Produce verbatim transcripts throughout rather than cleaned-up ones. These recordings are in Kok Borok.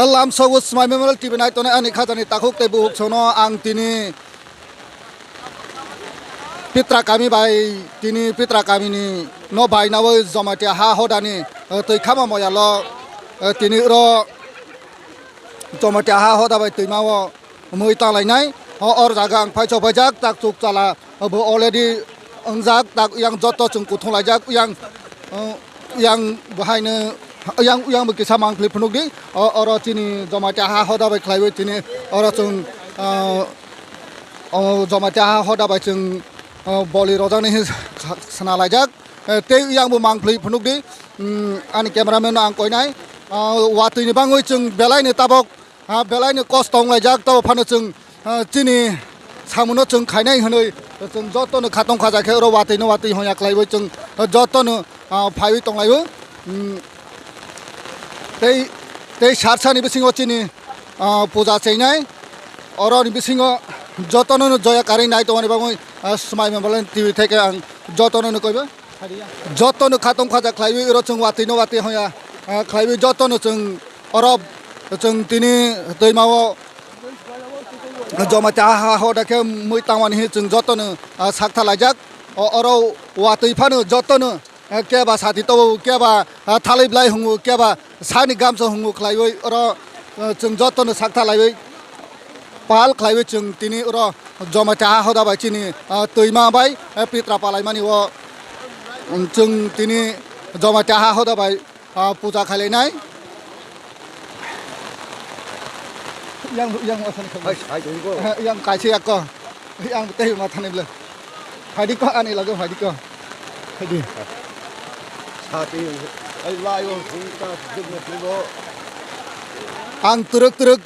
Lamsogo Smai Memorial T V nai tongnai ani khajani takhuk tei bukhuk sono ang tini Pitra kami bai tini Pitra kamini no bai nawi Jamatia ha hodani, eh, twi khama moyalo, eh, tini ro Jamatia ha hoda bai twima o mui talainai. O, or jaga ang phaichok phaijak tak chuk chala bo already wngjak tak yang joto chwng kuthung laijak yang, eh, yang bahaino yang yang bo kisa mangpli phunuk di. O, oro chini Jamatia ha hoda bai khlaiwi tini oro chwng, eh, o Jamatia ha hoda bai chwng, eh, boli rojakni hin sna laijak. Eh, tei yang bo mangpli phunuk di. Hmm, ani cameraman no ang koinai. Ah, watwi ni bangwi chwng belai ni tabok, ah, belai ni kosto wng laijak, tabok phano chwng, ah, chini samung no chwng khainai hwnwi chwng joto no khatong khaja khe oro watwi no watwi hongya khlaiwi chwng, ah, joto no, ah, phaiwi tong laio. Hmm, tei, tei sar sani bisingo chini, ah, puja chengnai. Oro ni bisingo joto no joya karwi nai tongmani bagwi, ah, Smai Memorial T V theke ang joto no koiba. Joto no khatong khaja khlaiwi oro chwng watwi no watwi hoya, ah, khlaiwi joto no chwng oro chwng tini twima o Jamatia ha hoda khe mui tangmani hin chwng joto no, ah, saktha laijak. O, oro watwi phano joto no, ah, keba sati tobo keba, ah, thalai blai hungo keba sani gamsa hungo khlaiwi oro, ah, chwng joto no saktha laiwi pal khlaiwi chwng tini oro Jamatia ha hoda bai chini, ah, twima bai, eh, pitra palaimani o, um, chwng tini Jamatia ha hoda bai, ah, puja khailainai. Yang, yang asal khe. Hai, hai, tunggu. Yang kaisa yakko. Yang tei mathani bla. Phaidi ko ani lage phaidi ko. Phaidi. Sati, ai lai o, sungta, sujud na tubo. Ang twrwk twrwk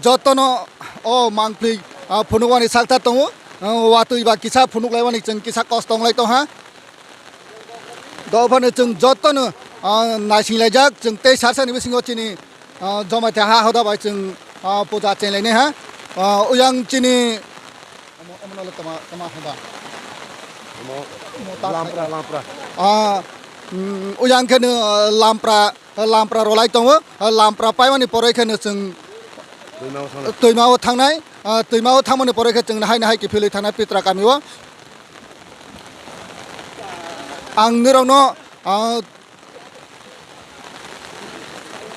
jotono o mangpli, ah, phunukmani sakta tongo. Ah, watwi ba kisa phunuklaimani chwng kisa kosto wnglai tongha. Dophano chwng jotono, ah, naisinglaijak chwng tei sarsani bisingo chini, ah, Jamatia ha hoda bai chwng, ah, puja chenlainai ha. Ah, uyang chini Omo, omo nolo toma, toma hoda. Omo, omo ta lampra, khai. Lampra. Ah, mm, uyang khe no, ah, lampra, lampra rolai tongo. Ah, lampra paimani poroi khe no chwng twima o thangnai. Twima o thangnai. Ah, twima o thangmani poroi khe chwng nahai nahai kiphilwi thangnai pitra kami o. Ang nirokno, ah,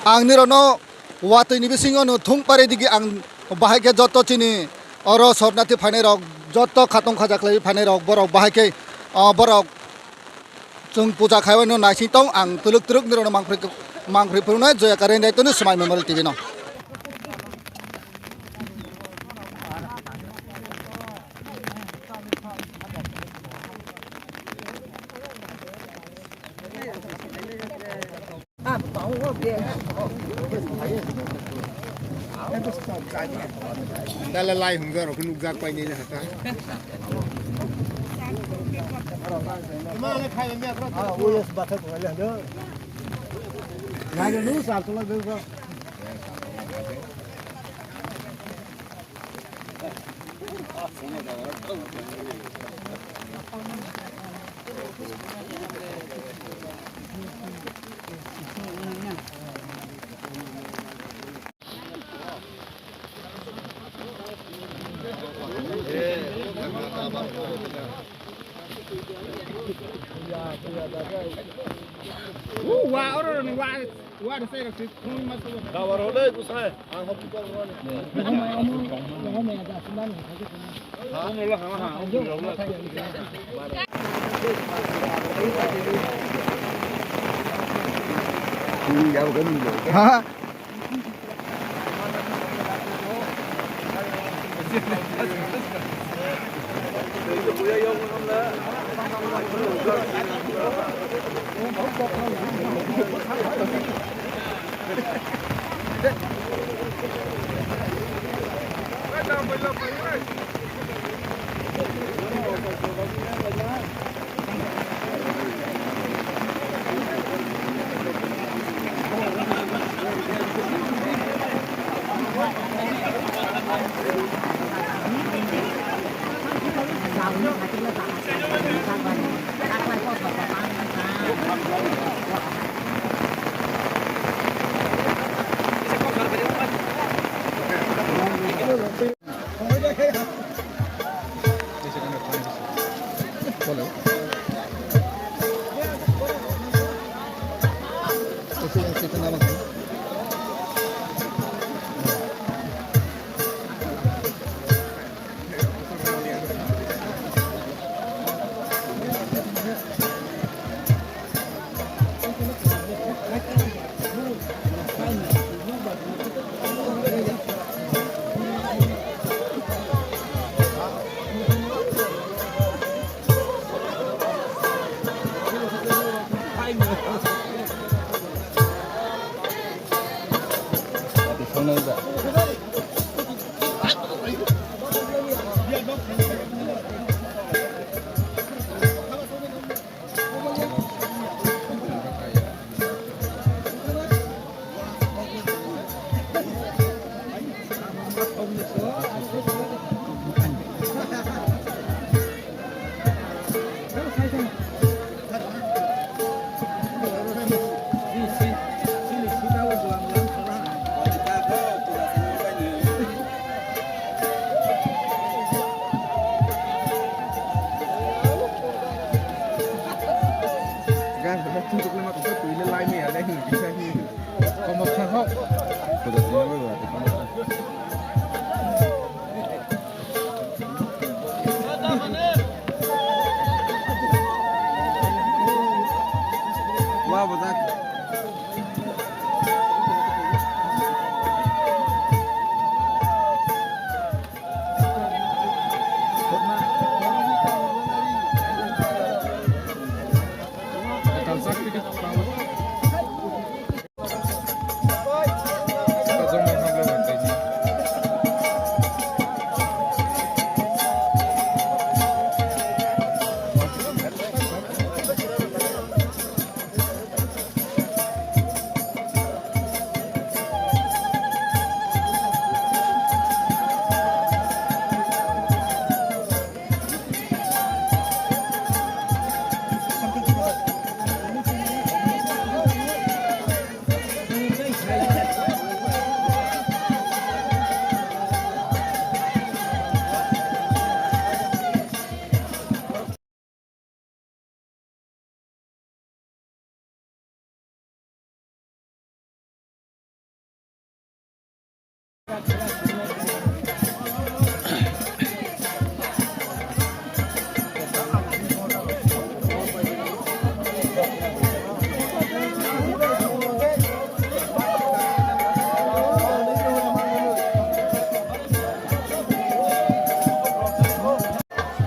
Ang nirokno watwi ni bisingo no thung pari digi ang bahai khe joto chini oro sornathi phainai rok, joto khatong khaja khlaiwi phainai rok, borok bahai khe, ah, borok chwng puja khaiwi no naising tong. Ang twlwk twlwk nirokno mangpri, mangpri phunuknai Joya Karen Daitoni Smai Memorial T V no. Dala lai hwnjak rok nukjak painai na hata. Wa oro ni wa. Wa de sai rok si phone ma so. Tower hole kusai. Ang hop ko ni. Ang lo ha ha. Ha? Gan, kau mau tunjuk nama tu, tu ini lain ni, ada yang bisa ni. Kau mau kau. Wah, betul.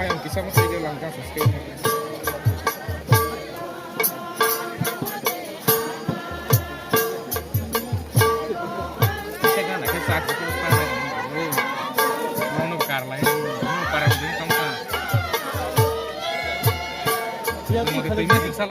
Ayang kisa mo sa iyo lang ka sa screen. Kisa ka na kisa ka pa na. Mo no kar lai, mo para mo din tong ka. Mo de tei na sa.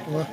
Wah,